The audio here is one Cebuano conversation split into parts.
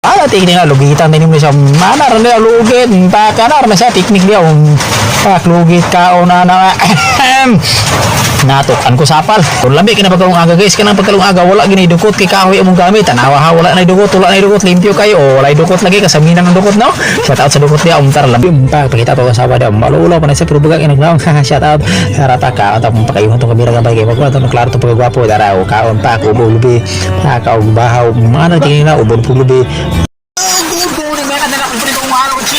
Ana teknik na lugitan din mo siya. Mana rin niya lugit. Paka na rin siya teknik niya. Pak lugit ka o na na. Natok an ko sapal. Kung lami kina pagkalong aga, guys, kanang pagkalong aga wala gini dukot kay kahoy among gamit. Tanawa ha, wala na dukot, wala na dukot, limpyo kayo. O wala dukot lagi kasaminan ng dukot, no. Shout out sa dukot niya umtar lami pa pakita to sa wada malulo pa na sa pero bugang inagnaong. Shout out rata ka at akong pakayuhan tong kamera gamay kay magwa tong klaro tong pagkagwapo dara o kaon pa ubo lubi pa ka og bahaw mana tingin na ubo lubi. Good morning, mga kadala ko rin kung araw chi.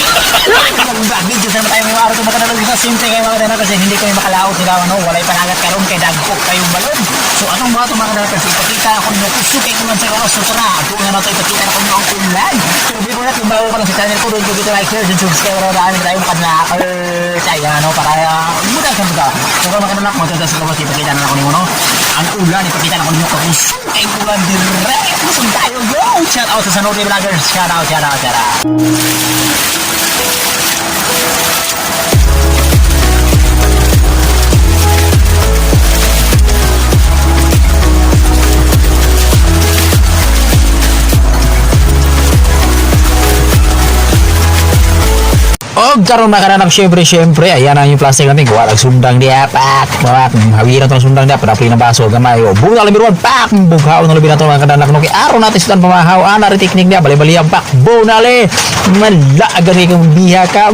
Video sa tayo ngayong araw mga kadala sa simple kayo, mga kadala, kasi hindi kami makalaot nila, ano, walay panagat karon kay dagko kayong balon. So anong mga to, mga kadala, kasi ipakita ako ninyo kusog kay ulan sa gawas. So tara, doon na nato ipakita na ko ninyo ang ulan. Pero before that, kung bago pa lang sa channel ko, don't forget to like, share, and subscribe para dami tayo makadala. Ayan, ano, para muda sa muda. So mga kadala, mga sa gawas, ipakita na ako ninyo, no. Ang ulan, ipakita na ko ninyo kusog kay ulan direct. Kusog tayo, go! Shout out sa Sanori Vloggers. Shout out, shout out, shout out. Og karon, mga kananak, syempre syempre, ayan ang yung plastic natin, kuha ang sundang diya, pak pak, hawiran tong sundang diya, padapli na baso gamay o buta labi ruwan, pak, bughaw na labi na to, mga kananak, no, kay araw natin sudan pamahaw ana ri teknik niya bali-bali ang pak bonale mala gani kang biha ka,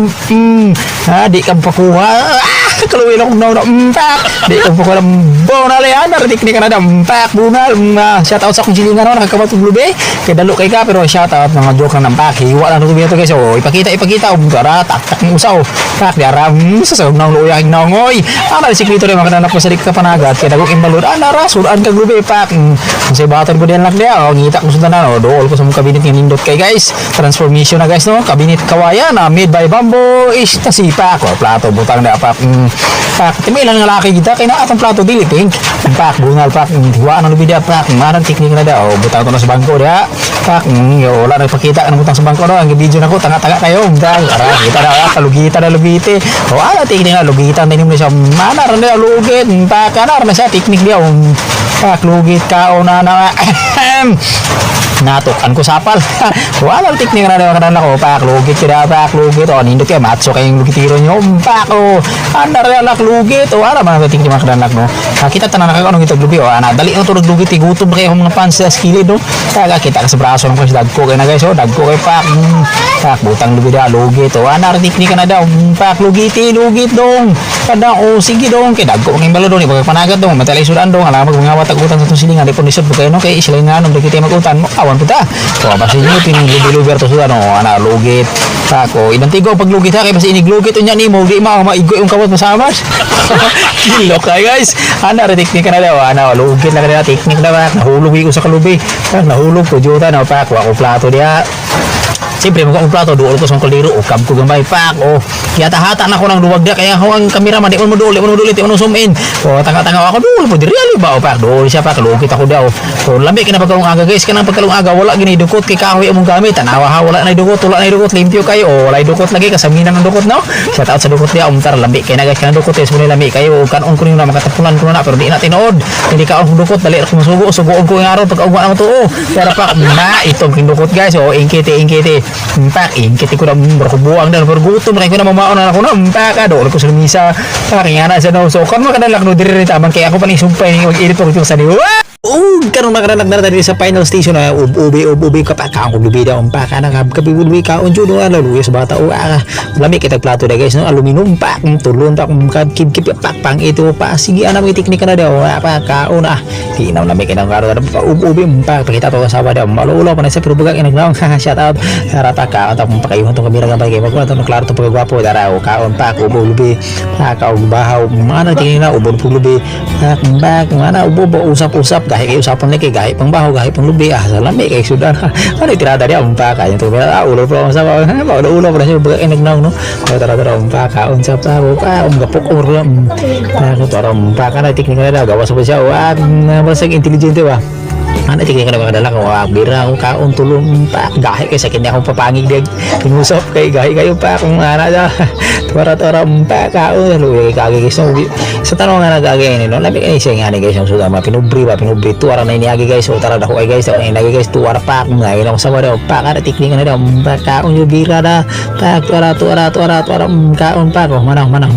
ha, di ka pakuha, ah, kaluwi lang kong nauna, pak, di ka pakuha, bonale ana ri teknik na da, pak bunal, shout out sa akong silingan, no, nakakabat og lubi kay dalo kay ka, pero shout out, mga joke lang ng pak, hiwa lang tubig to, guys. Oh, ipakita, ipakita, tara, tak ng usaw pak di aram sa sahog ng luya nangoy ana siklito rin mga kananak ko sa di ka panagat kay dagok imbalod ana ra sudan kag lubi pak, sa button ko din lang dia, oh, ngita ko sundan, oh, dool ko sa mong kabinet nga nindot kay, guys, transformation na, guys, no, kabinet kawayan na made by bamboo is tasipak, oh, plato butang na pak, pak timay lang nga laki kita kay na atong plato dili pink pak bungal pak, hiwaan ang lubi dia pak, manang teknik na da, oh, butang to na sa bangko dia pak, yo, wala na ipakita ang butang sa bangko, no, ang video na ko tanga-tanga kayo dal ara kita na kalugita na lugite, o ala teknik na lugitan din mo siya mana rin na lugit pak ana rin siya teknik niya pak lugit ka o na na natok an ko sapal. Wala teknik na naman kanana ko pak lugit kaya pak lugit, o nindot kaya matso kayong lugitiro nyo pak, o ana rin alak lugit, o ara mga teknik mga kananak, no, nakita tanan na anong itog lubi, o ana dali no tulog lugit, gutom kayo mga fans sa skilid, no, kaya kita ka sa braso ng kasi dagko kay na, guys, o dagko kay pak, pak butang lubi da lugit, o ana rin teknik na daw, pak lugiti lugit dong kada, o sige dong kay dagko kay balo dong ipagpanagat dong matalay sudan dong alam mag mga watag utang sa tong silingan di pon lisod kayo, no, kay sila nga nung kita mag-utan mo awan puta o basta inyo tinulubi-lubi ato sudan, o ana lugit tako idantigo pag lugit ha kay basta iniglugit unya nimo di ma maigo yung kamot masamas kilo kay, guys, ana ra teknik na daw ana lugit na kanila teknik na ba nahulog ko sa kalubi. Ah, nahulog ko juta na pak wa ko plato diha. Siyempre, magka akong plato, duol ko sa kaldero, o kab ko gamay, pak, o, hata na ko ng duwag dia, kaya ako ang kamera, di mo duol, di mo duol, di mo zoom in. O, tanga-tanga ako, duol po, di really ba, o, pak, duol siya, pak, lukit ako daw. O, lami, kina pagkalong aga, guys, kanang pagkalong aga, wala gini dukot, kay kahoy among gamit, tanawa ha, wala na dukot, wala na dukot, limpyo kayo, o, wala dukot lagi, kasaminan ng dukot, no? Shout out sa dukot niya, umtar, lami, kay na, guys, kanang dukot, yes, muna lami, kayo, kanon ko na, makatapunan ko na, pero di na tinuod, hindi ka ang dukot, dali, ako masugo, sugoon ko yung araw, pag ugwa na mo to, o, pero pak, na, itong dukot, guys, o, ingkiti, ingkiti, pak, ingkiti ko na, buang na, pero gutom, kaya ko na mamaon na ako na, pak, ado, ko sa lamisa, pak, nga na sa no, so, kan makadalak no, diri rin taman, kaya ako pa ni sumpay, ni mag-edit ko sa niyo, oh, karon makadalak na diri sa final station na ub ubi ub ubi ka pa ka ang lubi daw pa ka na kabi lubi ka unjo do ano luwi sa bata o ah lami kita plato da, guys, no, aluminum pa tulon pa kung kib kib pak pang ito pa sige ana may teknika na daw pa kaon ah di na lami kita karon pa ub ubi pa pakita to sa daw malulo pa na sa pero bugang inagnaong. Shout out rata ka at akong pakayuhan tong kamera gamay kay magwa tong klaro tong pagkagwapo dara o kaon pa ubo lubi pa ka og bahaw mana tingin na ubo lubi pak pak mana ubo usap-usap gahi kay usapan ni kay gahi pang baho gahi pang lubi ah sa lami kay sudan ano tirada dia umpa kay to ah ulo pa sa ba ulo ulo pa siya bugang inagnaong, no, tara tara umpa ka unsa pa pa gapok or ah tara umpa ka na teknika na daw gawas pa siya ah basag inteligente ba. Ana tignan ka na mga kadalak, oh, bira ako kaon tulong pa. Gahi kay sa kini akong papangig dig. Tingusop kay gahi kayo pa kung ana da. Tuwara tuwara pa kaon luwi kay kagi guys. So, sa tanong nga nagagi ni no, labi kay siya nga ni guys ang suda ma pinubri ba pinubri tuwara na iniagi guys. So tara dako ay guys, tara inagi guys tuwara pa kung nga ina sa daw pa kada tikling na daw pa kaon yo bira da. Pa tuwara tuwara tuwara tuwara kaon pa ko manaw manaw.